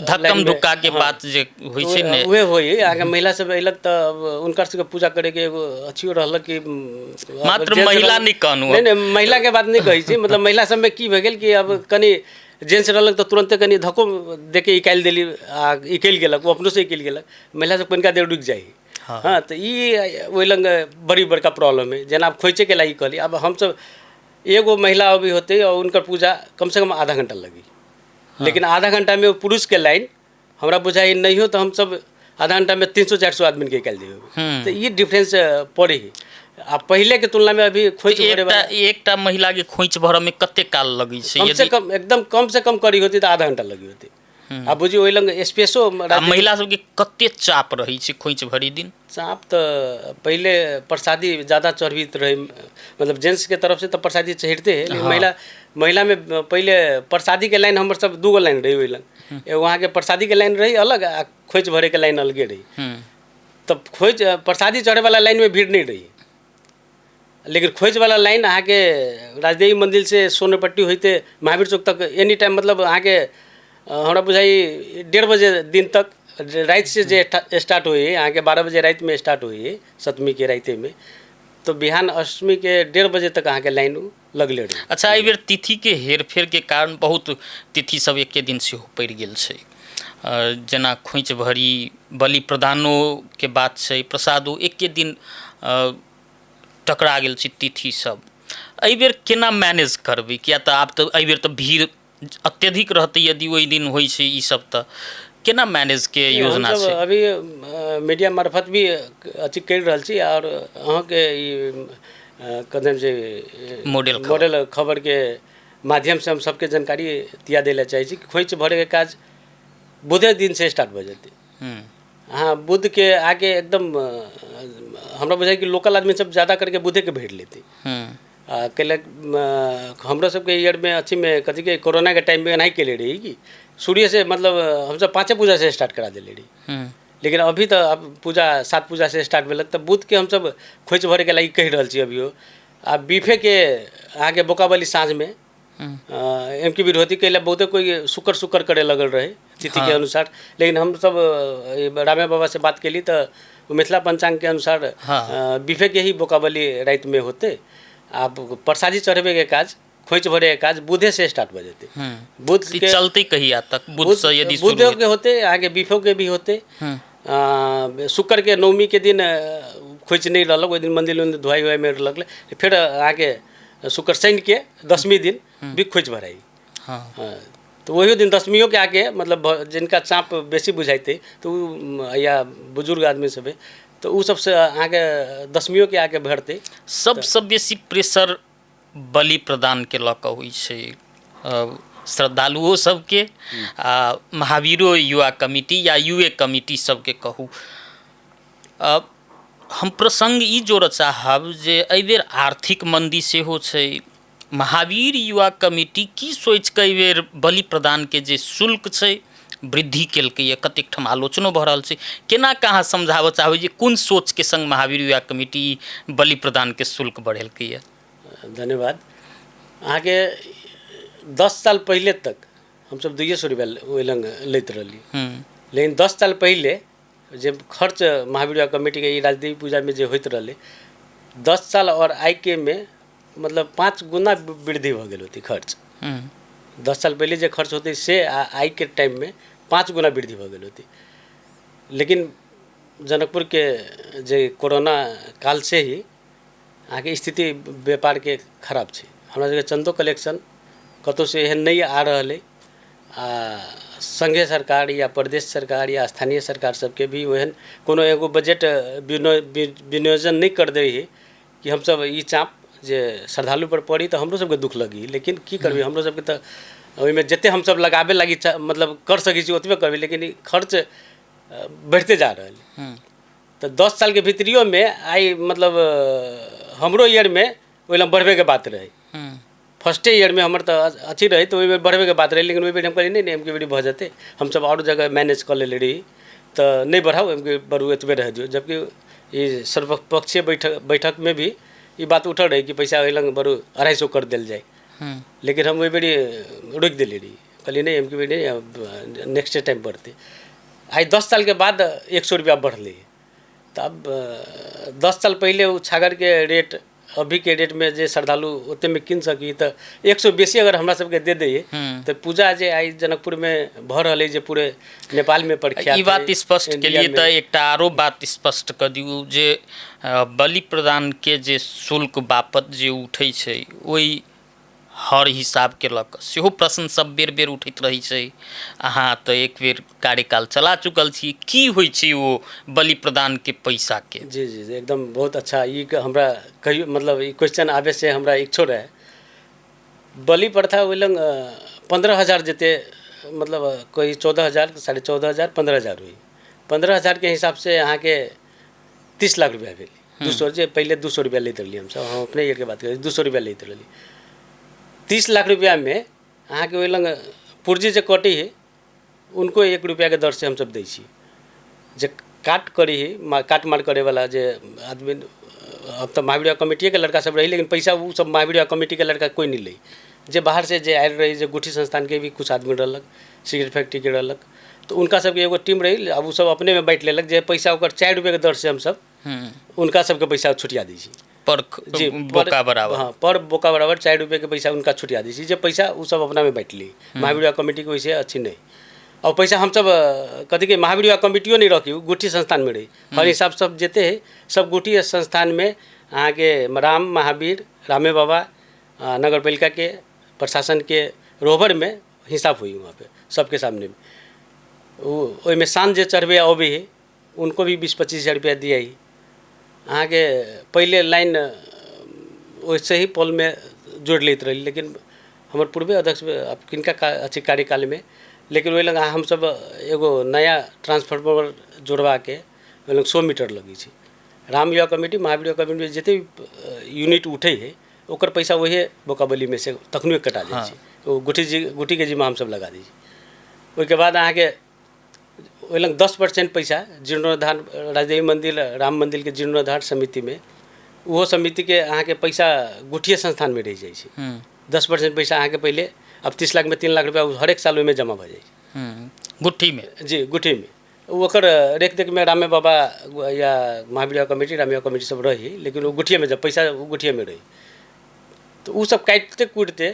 धक्कम धुक्का के बात जे होइ छै ने, उहे होइ। अहाँके महिला सब अयलक तऽ हुनकर सबके पूजा करैके एगो अथियो रहलक कि मात्र महिला नहि कहनु, नहि नहि महिलाके बात नहि कहै छी, मतलब महिला सबमे की भऽ गेल कि अब कनि जेंट्स रहलक तऽ तुरन्ते कनि धक्को देके निकालि देली आ निकलि गेलक, ओ अपनोसँ निकलि गेलक। महिला सब कनिका देर रुकि जाइ। हाँ, तऽ ई ओहि लग बड़ी बड़का प्रॉब्लम है। जेना आब खोइचेके लागि कहली, अब हमसब एगो महिला अभी होतै और उनकर पूजा कम से कम आधा घंटा लगी। हाँ। लेकिन आधा घंटामे ओ पुरुषके लाइन हमरा बुझाइ नहीं हो तऽ हमसब आधा घंटामे 300-400 आदमीके निकालि दियौ। तऽ ई डिफरेंस पड़ै है। आ पहिलेके तुलनामे अभी खोइच भरे वाला एकटा महिलाके खोइच भरऽमे कते काल लगै छै? कम से कम एकदम कम से कम करी होती तऽ आधा घंटा लगी होती। आ बुझियौ ओहि लग स्पेसो महिला सबके कते चाप रहै छै खोइच भरी दिन? चाप तऽ पहिले प्रसादी ज़्यादा चढ़बित रहे, मतलब जेंट्स के तरफ से तऽ प्रसादी चढ़ते है, लेकिन महिला महिलामे पहिले प्रसादीके लाइन हमर सब दूगो लाइन रही ओहि लग, एगो अहाँके प्रसादीके लाइन रही अलग आ खोइच भरेके लाइन अलगे रही। तब खोइच प्रसादी चढ़ैवला लाइनमे भीड़ नहि रही, लेकिन खोइचवला लाइन अहाँके राजदेवी मंदिर से सोनपट्टी होइते महावीर चौक तक एनी टाइम, मतलब अहाँके हमरा बुझाइ 1:30 बजे दिन तक राति से जे स्टार्ट होइ है, अहाँके 12 बजे रातिमे स्टार्ट होइ है सप्तमीके रातिमे, तो बिहान अष्टमी के 1:30 बजे तक अहाँके लाइन लगले रही। अच्छा, एहि बेर तिथिके हेरफेरके कारण बहुत तिथि सब एके दिन सेहो पड़ि गेल छै, जेना खोइच भरी, बलि प्रदानोके बात छै, प्रसादो एके दिन टकरा गेल छै तिथि सब। एहि बेर केना मैनेज करबै? किया तऽ आब तऽ एहि बेर तऽ भीड़ अत्यधिक रहतै यदि ओहि दिन होइ छै ई सब, तऽ केना मैनेज के योजना छै? अभी मीडिया मार्फत भी अथी करि रहल छी और अहाँके ई कदम जे मॉडल खबरके माध्यमसँ हम सबके जानकारी दिया दै लए चाहै छी कि खोइच भरैके काज बुधे दिनसँ स्टार्ट भऽ जेतै। हाँ, बुधके आके एकदम हमरा बुझाइ कि लोकल आदमी सब ज़्यादा करके बुधेके भरि लेतै। आ कैलक हमरो सबके ईयरमे अथीमे कथी के कोरोनाके टाइममे एनाही केले रही कि शुरुए से मतलब हमसब पाँचे पूजा से स्टार्ट करा देले रही। लेकिन अभी तऽ अब पूजा सात पूजा से स्टार्ट भेलक, तऽ बुधके हमसब खोइछ भरैके लागि कहि रहल छी अभियो। आ बीफेके अहाँके बोकाबली साँझमे एम की विरोधी कैला बहुते कोइ शुक्र शुक्र करे लगल रहे तिथिके अनुसार, लेकिन हमसब रामे बाबा से बात केली तऽ मिथिला पंचांगके अनुसार बीफेके ही बोकाबली रातिमे होतै। आ प्रसादी चढ़बैके काज, खोइछ भरैके काज बुधे से स्टार्ट भऽ जेतै। बुध के चलते कहिया तक बुध से यदि बुधो के होते, अहाँके बीफो के भी होते। शुक्र के नवमी के दिन खोइछ नहि रहलक, ओहि दिन मंदिर उन्दिर धोआइ उआइमे रहलक। फेर अहाँके शुक्र शनि के दसमी दिन भी खोइछ भराइ। तऽ ओहियो दिन दसमियो के आके मतलब जिनका चाँप बेसी बुझाइते तऽ उ या बुजुर्ग आदमी सब है तऽ उ सबसँ अहाँके दसमियो के आके भरतै। सबसँ बेसी प्रेशर बलि प्रदानके लऽ कऽ होइ छै श्रद्धालुओ सबके आ महावीरो युवा कमिटी या युवे कमिटी सबके कहू। हम प्रसङ्ग ई जोड़ऽ चाहब जे एहिबेर आर्थिक मन्दी सेहो छै। महावीर युवा कमिटी की सोचि कऽ एहिबेर बलि प्रदानके जे शुल्क छै वृद्धि केलकैए, कतेक ठाम आलोचनो भऽ रहल छै। केना कऽ अहाँ समझाबऽ चाहबै जे कोन सोचके सङ्ग महावीर युवा कमिटी बलि प्रदानके शुल्क बढ़ेलकैए? धन्यवाद। अहाँके 10 साल पहिले तक हमसब 200 रुपैआ ओहि लग लैत रहली, लेकिन 10 साल पहिले जे खर्च महावीर युवा कमिटीके ई राजदेवी पूजामे जे होइत रहलै, 10 साल आओर आइके मे मतलब 5 गुना वृद्धि भऽ गेल होतै खर्च। 10 साल पहिले जे खर्च होतै से आइके टाइममे 5 गुना वृद्धि भऽ गेल होतै। लेकिन जनकपुरके जे कोरोना काल से ही अहाँके स्थिति व्यापारके खराब छै। हमरा सबके चन्दो कलेक्शन कतहुसँ एहन नहि आ रहल अइ। आ संघीय सरकार या प्रदेश सरकार या स्थानीय सरकार सबके भी ओहन कोनो एगो बजट विनियोजन नहि कर दै हइ कि हमसब ई चाप जे श्रद्धालु पर पड़ी तऽ हमरो सबके दुःख लगी, लेकिन की करबै, हमरो सबके तऽ ओहिमे जते हमसब लगाबे लागी मतलब कर सकै छी ओतबे करबै, लेकिन ई खर्च बढ़िते जा रहल। तऽ 10 सालके भीतरियोमे आइ मतलब हमरो ईयरमे ओहि लए बढ़बैके बात रहै। फर्स्टे ईयरमे हमर तऽ अथी रहै तऽ ओहिमे बढ़बैके बात रहै, लेकिन ओहि बेर हम कहलियै नहि नहि एमके बेरी भऽ जेतै, हमसब आओर जगह मैनेज कऽ लेले रही तऽ नहि बढ़ाउ, एमके बढ़ू एतबे रहै दियौ। जबकि ई सर्वपक्षीय बैठकमे भी ई बात उठल रहै कि पैसा ओहि लग बढ़ू 250 कर देल जाय, लेकिन हम ओहि बेरी रोकि देले रही, कहलियै नहि एमके बेरी नहि, नेक्स्ट टाइम बढ़तै। आइ 10 सालके बाद 100 रुपैआ बढ़लै। तऽ अब 10 साल पहिले ओ छागरके रेट अभीके रेटमे जे श्रद्धालु ओतेमे कीन सकी तऽ 100 बेसी अगर हमरा सबके दे दै तऽ पूजा जे आइ जनकपुरमे भऽ रहल अइ जे पूरे नेपालमे प्रख्यात। ई बात स्पष्ट केलियै तऽ एकटा आरो बात स्पष्ट कऽ दियौ जे बलि प्रदानके जे शुल्क बापत जे उठै छै ओहि हर हिसाबके लऽ कऽ सेहो प्रश्न सब बेर बेर उठैत रहै छै। अहाँ तऽ एक बेर कार्यकाल चला चुकल छी, की होइ छै ओ बलि प्रदानके पैसाके? जी जी जी एकदम बहुत अच्छा। ई हमरा कहियो मतलब ई क्वेश्चन आबै से हमरा इच्छो रहै। बलि प्रथा ओहि लग 15,000 जते मतलब कोइ 14,000 14,500 15,000 हुई, 15,000 के हिसाबसँ अहाँके 30 लाख रुपैआ भेल। 200 जे पहिले 200 रुपैआ लैत रहली हमसब, हम अपने ईयरके बात करै 200 रुपैआ लैत रहली। 30 लाख रुपैआमे अहाँके ओहि लग पुर्जी जे कटै हइ उनको 1 रुपैआके दरसँ हमसब दै छी। जे काट करै हइ, काट मार करैवला जे आदमी, अब तऽ महावीर युवा कमिटीएके लड़का सब रहै, लेकिन पैसा ओ सब महावीर युवा कमिटीके लड़का कोइ नहि लै। जे बाहरसँ जे आयल रहै, जे गुठी संस्थानके भी कुछ आदमी रहलक, सिगरेट फैक्ट्रीके रहलक, तऽ हुनका सबके एगो टीम रहै। आब ओ सब अपनेमे बाँटि लेलक जे पैसा ओकर 4 रुपैआके दरसँ हमसब हुनका सबके पैसा छुटिया दै छी पर जी बोका बराबर। हाँ, पर बोका बराबर 4 रुपये के पैसा उनका छुटिया दै छी, जे पैसा ओ सब अपनामे बाँटि ली। महावीर युवा कमिटीके वैसे अच्छी नहीं। और पैसा हमसब कथी के महावीर युवा कमिटियो नहीं रखी, गुठी संस्थानमे रही। हर हिसाब सब जते है सब गुठी संस्थानमे अहाँके राम महावीर रामे बाबा नगरपालिका के प्रशासन के रोहबरमे हिसाब हुई वहाँ पे सबके सामने। ओ ओहिमे साँझ जे चढ़बै अबै है उनको भी 20-25 हजार रुपया दिया ही। अहाँके पहिले लाइन ओहिसँ ही पोलमे जोड़ि लैत रहली, लेकिन हमर पूर्वे अध्यक्ष अब किनका अथी कार्यकालमे, लेकिन ओहि लग हमसब एगो नया ट्रांसफार्मर जोड़बाके ओहि लग 100 मीटर लगै छै। राम युवा कमिटी महावीर युवा कमिटी जते यूनिट उठै है ओकर पैसा वही बोकाबलीमे से तखनो कटा जाइ छै। ओ गुठी जी गुठीके जिम्मा हमसब लगा दै छी। ओहिके बाद अहाँके ओहि लग 10% पैसा जीर्णोद्धार राजदेवी मन्दिर राम मन्दिरके जीर्णोद्धार समितिमे, ओहो समितिके अहाँके पैसा गुठिए संस्थानमे रहि जाइ छै। 10% पैसा अहाँके पहिले अब 30 लाखमे 3 लाख रुपया हरेक साल ओहिमे जमा भऽ जाइ छै। गुठीमे? जी, गुठीमे। ओकर रेख देखमे रामे बाबा या महावीर कमेटी रामे कमेटी सब रही, लेकिन ओ गुठिएमे जब पैसा ओ गुठिएमे रही तऽ ओ सब काटिते कुटिते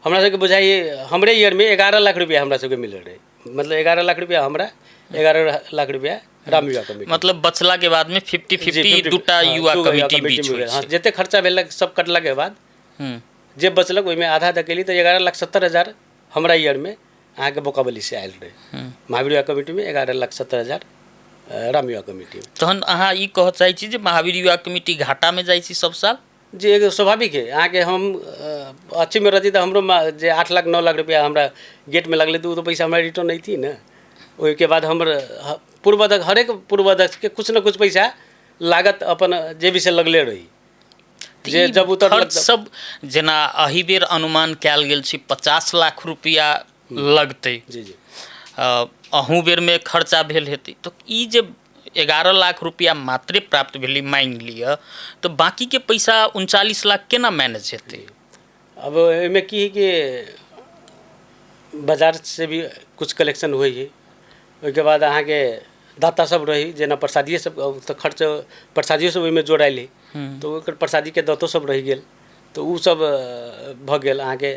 हमरा सबके बुझाइ हमरे ईयरमे 11 लाख रुपया हमरा सबके मिलल रहै। मतलब 11 लाख रुपया हमरा, 11 लाख रुपया राम युवा कमेटी। मतलब बचला के बाद में 50-50 दूटा युवा कमेटी बीच होइ छै। जते खर्चा भेलक सब कटला के बाद जे बचलक ओहिमे आधा आधा केली तऽ 11,70,000 हमरा ईयरमे अहाँके बोकाबली से आयल रहै। महावीर युवा कमेटीमे 11,70,000 राम युवा कमेटीमे। तहन अहाँ ई कहऽ चाहै छी जे महावीर युवा कमेटी घाटामे जाइ छी सब साल? जी, एगो स्वाभाविक है। अहाँके हम अच्छीमे रहती तऽ हमरो जे 8 लाख 9 लाख रुपया हमरा गेटमे लगलै तऽ ओ तऽ पैसा हमरा रिटर्न अइती ने। ओहिके बाद हमर पूर्व अध्यक्ष, हरेक पूर्व अध्यक्षके कुछ न कुछ पैसा लागत अपन जेबी से लगले रही। जे जब उतर खर्च सब जेना एहि बेर अनुमान कयल गेल छै 50 लाख रुपया लगतै। जी जी। अहू बेरमे खर्चा भेल हेतै, तऽ ई जे 11 लाख रुपया मात्रे प्राप्त भेलै मानि लिअ, तऽ बाकीके पैसा 39 लाख केना मैनेज हेतै? अब एहिमे की है कि बाजार से भी कुछ कलेक्शन होइ है। ओहिके बाद अहाँके दाता सब रही, जेना प्रसादिए सब तऽ खर्च प्रसादियो सब ओहिमे जोड़ायल है, तऽ ओकर प्रसादीके दातो सब रहि गेल, तऽ ओ सब भऽ गेल। अहाँके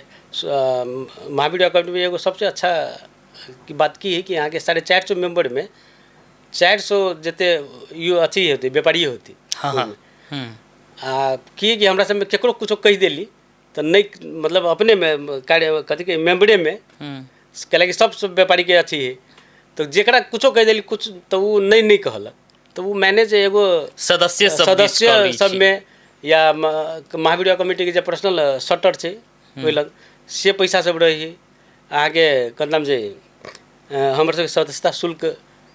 महावीर युवा कमेटीमे एगो सबसे अच्छा बात की है कि अहाँके 450 मेम्बरमे 400 जते यो अथी होतै व्यापारी होतै। आ की कि हमरा सबमे केकरो कुछो कहि देली तऽ नहि, मतलब अपनेमे कार्य कथी के मेम्बरेमे कैलाकि सब व्यापारीके अथी है, तऽ जेकरा कुछो कहि देली कुछ तऽ ओ नहि नहि कहलक, तऽ ओ मैनेज एगो सदस्य सदस्य सबमे या महावीर युवा कमेटीके जे पर्सनल शटर छै ओहि लग से पैसा सब रहै। अहाँके कदम जे हमर सबके सदस्यता शुल्क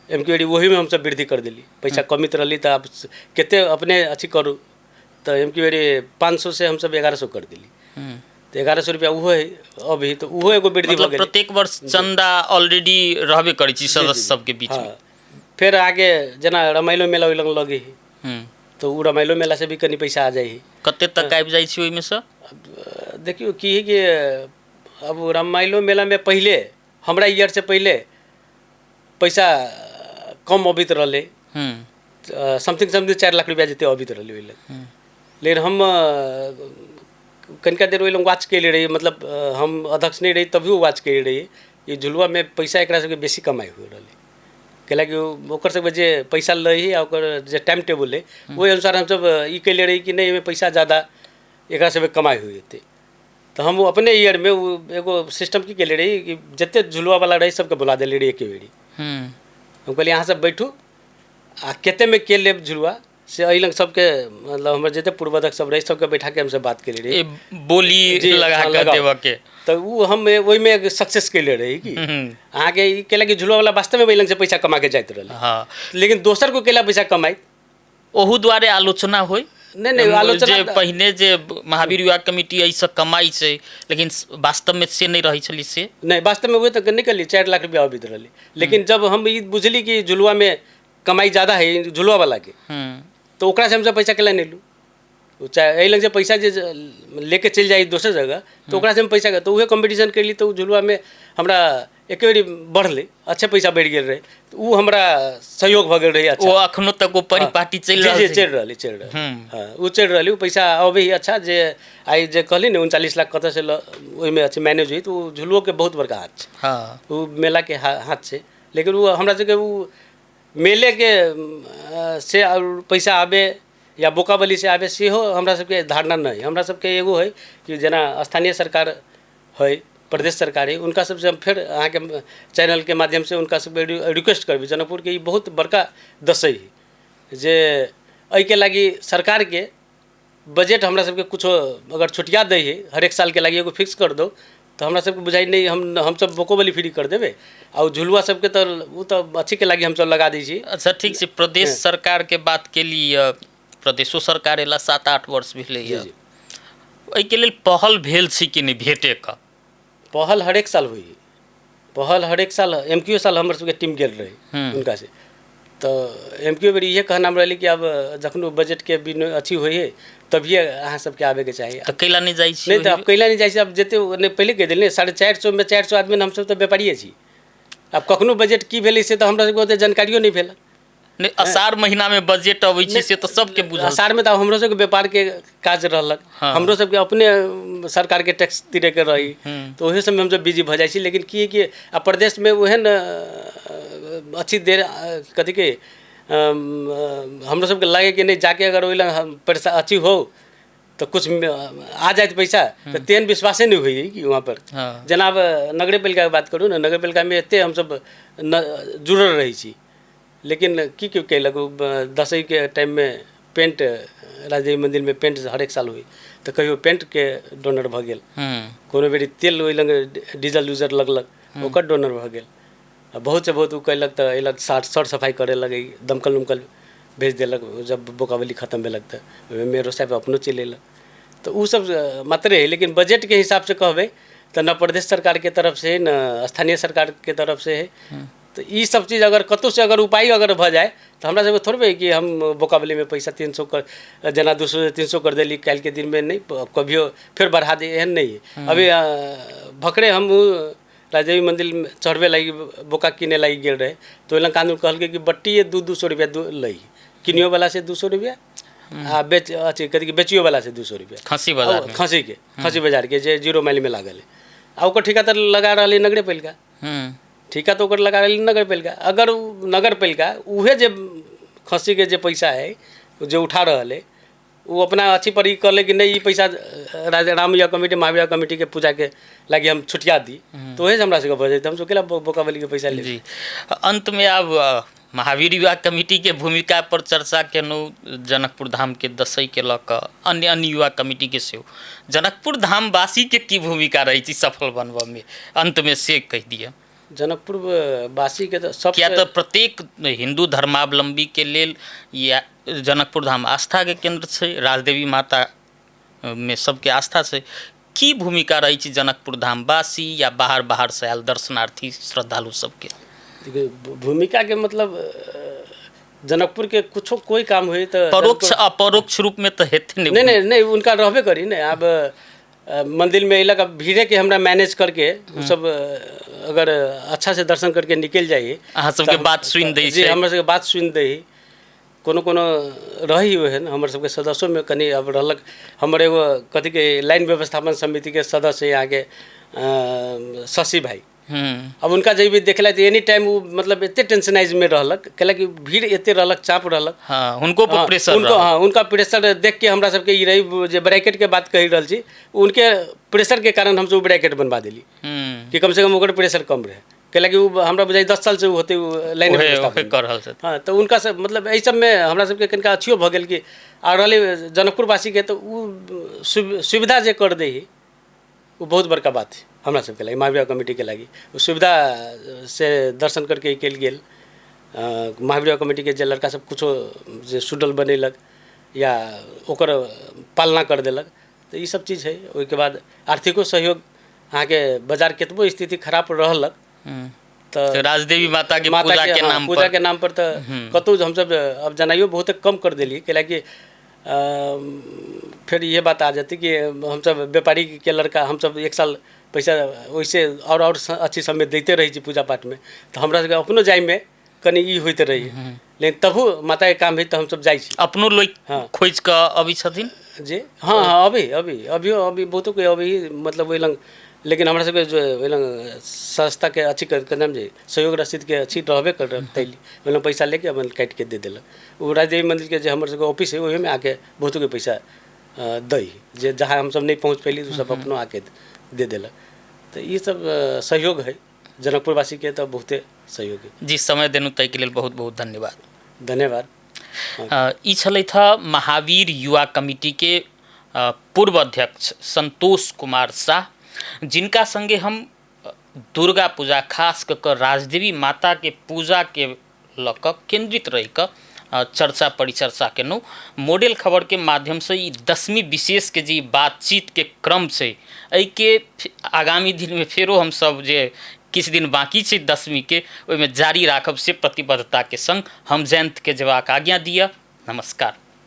एम के ओहीमे हमसब वृद्धि कर देली। पैसा कमित रहली तऽ आब कते अपने अथी करू, तऽ एम के 500 से हमसब 1100 कर देली, तऽ 1100 रुपया ओहो है अभी, तऽ ओहो एगो वृद्धि भऽ गेल। प्रत्येक वर्ष चंदा ऑलरेडी रहबे करै छी सदस्य सबके बीचमे। फेर आगे जेना रमाइलो मेला ओहि लग लगे है, तऽ ओ रमाइलो मेला से भी कनि पैसा आ जाइ है। कते तक आबि जाइ छै ओहिमे से? देखियौ की है कि अब रमाइलो मेलामे पहिले हमरा ईयर से पहिले पैसा कम अबैत रहलै, समथिंग समथिंग 4 लाख रुपया जते अबैत रहलै ओहि लग। लेकिन हम कनिका देर ओहि लग वाच कयले रहियै, मतलब हम अध्यक्ष नहि रही तभियो वाच कयले रहियै। ई झुलुआमे पैसा एकरा सबके बेसी कमाइ होइ रहलै, कैलाकि ओकर सबके जे पैसा लै है आ ओकर जे टाइम टेबुल है ओहि अनुसार हमसब ई कयले रही कि नहि एहिमे पैसा ज्यादा एकरा सबके कमाइ होइ हेतै। तऽ हम अपने ईयरमे ओ एगो सिस्टम की कयले रही कि जते झुलुआवला रहै सबके बुला देले रही एके बेरी। हम कहलियै अहाँ सब बैठू आ कतेमे के लेब झुलुआ से एहि लग सबके, मतलब हमर जते पूर्वाध्यक्ष सब रहै सबके बैठा के हमसब बात कयले रही, बोली लगा के देबऽ के। तऽ ओ हम ओहिमे सक्सेस कयले रही कि अहाँके ई कैलाकि झुलुआवला वास्तवमे ओहि लग से पैसा कमा के जाइत रहलै। हाँ, लेकिन दोसर को केला पैसा कमाइ, ओहू दुआरे आलोचना होइ। नहि नहि आलोचना जे पहिने जे महावीर युवा कमेटी एहिसँ कमाइ छै, लेकिन वास्तवमे से नहि रहै छलै। से नहि, वास्तवमे उहे तऽ नहि कहली 4 लाख रुपया अबैत रहलै। लेकिन जब हम ई बुझली कि झुलुआमे कमाइ ज्यादा है झुलुआवलाके, तऽ ओकरासँ हमसब पैसा केला नहि लू। चाहे एहि लग से पैसा जे लेके चलि जाइ दोसर जगह तऽ ओकरासँ हम पैसा, तऽ उहे कॉम्पिटिशन कयली तऽ ओ झुलुआमे हमरा एके बेरी बढ़लै, अच्छे पैसा बढ़ि गेल रहै, तऽ ओ हमरा सहयोग भऽ गेल रहै। अच्छा, ओ अखनो तक ओ परिपाटी चलि रहल छै? चलि रहलै, चलि रहल। हँ, ओ चलि रहलै, ओ पैसा अबै है अच्छा। जे आइ जे कहली ने 39 लाख कतऽसँ ओहिमे अच्छे मैनेज होइ, तऽ ओ झुलुओके बहुत बड़का हाथ छै। हँ, ओ मेलाके हाथ छै। लेकिन ओ हमरा सबके ओ मेलेके से पैसा आबे या बोकाबली से आबे सेहो हमरा सबके धारणा नहि। हमरा सबके एगो है कि जेना स्थानीय सरकार है, प्रदेश सरकार है, उनका सबसे हम फेर अहाँके चैनलके माध्यमसँ हुनका सबके रिक्वेस्ट करबै। जनकपुरके ई बहुत बड़का दशै है जे एहिके लागि सरकारके बजट हमरा सबके कुछो अगर छुटिया दै है, हरेक सालके लागि एगो फिक्स कर दो, तऽ हमरा सबके बुझाइ नहि हमसब बोकोबली फ्री कर देबै। आ ओ झुलुआ सबके तऽ ओ तऽ अथीके लागि हमसब लगा दै छी। अच्छा, ठीक छै। प्रदेश सरकारके बात केली, प्रदेशो सरकार एला 7-8 वर्ष भेलैए। एहिके लेल पहल भेल छै कि नहि भेटेके? पहल हरेक साल होइ, पहल हरेक साल। एम क्यू साल हमर सबके टीम गेल रही हुनका से, तऽ एम क्यू बेर इहे कहनाम रहलै कि आब जखन बजटके बिन अथी होइ है तभिए अहाँ सबके आबैके चाही। तऽ कैला नहि जाइ छी? नहि तऽ आब कैला नहि जाइ छी? आब जते नहि पहिले कहि देलियै, 450 मे 400 आदमी हमसब तऽ व्यापारिए छी। आब कखनो बजट की भेलै से तऽ हमरा सबके ओते जानकारियो नहि भेल। नहि, अषाढ़ महीनामे बजट अबै छै से तऽ सबके बुझल। अषाढ़मे तऽ हमरो सबके व्यापारके काज रहलक, हमरो सबके अपने सरकारके टैक्स तिरैके रही, तऽ ओहि सबमे हमसब बिजी भऽ जाइ छी। लेकिन की कि आ प्रदेशमे ओहन अथी देर कथीके हमरो सबके लागै कि नहि जाके अगर ओहि लग हम पैसा अथी हो तऽ कुछ आ जायत पैसा, तऽ तेहन विश्वासे नहि होइए कि वहाँ पर। जेना आब नगरे पालिकाके बात करू ने, नगर पालिकामे एते हमसब जुड़ल रहै छी, लेकिन की की कयलक ओ दसैँके टाइममे पेंट, राजदेवी मन्दिरमे पेंट हरेक साल होइ, तऽ कहियो पेंटके डोनर भऽ गेल, कोनो बेरी तेल ओहि लग डीजल उजल लगलक ओकर डोनर भऽ गेल। आ बहुत से बहुत ओ कयलक तऽ अयलक साफ सर सफाइ करे लगै, दमकल उमकल भेज देलक। जब बोकाबली खतम भेलक तऽ ओहिमे मेयरो साहेब अपनो चलि अयलक, तऽ ओ सब मात्रे हइ। लेकिन बजटके हिसाबसँ कहबै तऽ न प्रदेश सरकारके तरफसँ हइ न स्थानीय सरकारके तरफसँ हइ। तऽ ई सब चीज अगर कतहुसँ अगर उपाय अगर भऽ जाय तऽ हमरा सबके थोड़बे कि हम बोकाबलीमे पैसा 300 कर, जेना 200 300 कर देली, काल्हिके दिनमे नहि कभियो फेर बढ़ा दी, एहन नहि हइ। अभी भकरे हम राजदेवी मन्दिर चढ़बै लागि बोका किने लागि गेल रहे, तऽ ओहि लग कानून कहलकै कि बट्टिए 200 रुपैआ लै, किनियोवला से 200 रुपैआ आ बेच अथी कथी बेचियोवला से 200 रुपैआ। खसी बाजार, खसीके खसी बाजारके जे 0 माइलमे लागल है, आ ओकर ठिका तऽ लगा रहलै नगरे पालिका, ठिका तऽ ओकर लगा रहलै नगर पालिका। अगर उ नगर पालिका उहे जे खसीके जे पैसा है जे उठा रहल है ओ अपना अथी पर ई कहले कि नहि ई पैसा राजा राम युवा कमिटी महावीर कमिटीके पूजाके लागि हम छुटिया दी, तऽ ओहे से हमरा सबके भऽ जेतै, हमसब केला बोकाबलीके पैसा ले। जी, अंतमे आब महावीर युवा कमिटीके भूमिका पर चर्चा केलहुँ, जनकपुर धामके दसैँके लऽ कऽ अन्य अन्य युवा कमिटीके सेहो, जनकपुर धामवासीके की भूमिका रहै छै सफल बनबऽमे, अंतमे से कहि दिअ। जनकपुर वासीके तऽ सब किया तऽ प्रत्येक हिन्दू धर्मावलम्बीके लेल या जनकपुर धाम आस्थाके केन्द्र छै, राजदेवी माता मे सबके आस्था छै, की भूमिका रहै छै जनकपुर धामवासी या बाहर बाहरसँ आयल दर्शनार्थी श्रद्धालु सबके? भूमिकाके मतलब जनकपुरके कुछो कोइ काम होइ तऽ परोक्ष अपरोक्ष रूपमे तऽ हेतै। नहि नहि नहि, उनका रहबे करी ने। आब मंदिर में अयलक, अब भीड़े के हमरा मैनेज करके उ सब अगर अच्छा से दर्शन करके निकलि जाइए, अहाँ सबके बात सुनि दै जी, हमर सबके बात सुनि दै। कोनो कोनो रही ओहन हमर सबके सदस्योमे कनि अब रहलक। हमर एगो कथीके लाइन व्यवस्थापन समितिके सदस्य यहाँके शशि भाई, अब उनका जब भी देखला तऽ एनी टाइम ओ मतलब एते टेंशनाइज में रहलक, कैलाकि भीड़ एते रहलक, चाप रहलक। हाँ, हुनको पर प्रेशर। उनको, हाँ, उनका प्रेशर देख के हमरा सबके ई रही जे ब्रैकेट के बात कहि रहल छी, उनके प्रेशर के कारण हमसब ब्रैकेट बनवा देली कि कम से कम ओकर प्रेशर कम रहे, कैलाकि ओ हमरा बुझाइ 10 साल से ओ होते लाइन कर रहल छथि। हाँ, तऽ उनका सब मतलब एहि सबमे हमरा सबके कनिका अथियो भऽ गेल कि आ रहलै जनकपुरवासीके तऽ ओ सुविधा जे कर दै है ओ बहुत बड़का बात है हमरा सबके लागि, महावीर कमिटीके लागि। ओ सुविधा से दर्शन करके कयल गेल। महावीर कमिटीके जे लड़का सब कुछो जे सुडल बनेलक या ओकर पालना कर देलक, तऽ ई सब चीज है। ओहिके बाद आर्थिको सहयोग अहाँके बाजार कतबो स्थिति खराब रहलक तऽ राजदेवी माता के पूजा के नाम पूजा के नाम पर तऽ कतहु हमसब अब जनाइयो बहुत कम कर देलियै, कैलाकि फेर इहे बात आ जेतै कि हमसब व्यापारी के लड़का, हमसब एक साल पैसा ओइसे और अच्छी सबमे दैते रहै छी पूजा पाठमे, तऽ हमरा सबके अपनो जाइमे कनि ई होइत रहै, लेकिन तबो माताके काम है तऽ हमसब जाइ छी। अपनो लोक खोजि कऽ अबै छथिन जे? हाँ हाँ, अभी अभी अभियो अभी बहुतो कोइ अभी मतलब ओहि लग, लेकिन हमरा सबके जो ओहि लग संस्थाके अथी के नाम जे सहयोग रसीदके अथी रहबे कर तैली ओहि लग पैसा लेके अपन काटिके दे देलक। ओ राजदेवी मन्दिरके जे हमर सबके ऑफिस है ओहिमे आके बहुतोके पैसा दै, जे जहाँ हमसब नहि पहुँच पैली ओ सब अपनो आके दे देलक। तऽ ई सब सहयोग है जनकपुरवासीके, तऽ बहुते सहयोग है। जी, समय देलहुँ ताहिके लेल बहुत बहुत धन्यवाद। धन्यवाद। ई छलथि हँ महावीर युवा कमिटीके पूर्व अध्यक्ष संतोष कुमार साह, जिनका संगे हम दुर्गा पूजा खास कऽ कऽ राजदेवी माताके पूजाके लऽ कऽ केन्द्रित रहि कऽ चर्चा परिचर्चा केलहुँ। मॉडल खबरके माध्यमसँ ई दसमी विशेषके जे बातचीतके क्रम छै, एहिके आगामी दिनमे फेरो हमसभ जे किछु दिन बाँकी छै दसमीके, ओहिमे जारी राखब से प्रतिबद्धताके संग हम जयन्तके जेबाक आज्ञा दिअ। नमस्कार।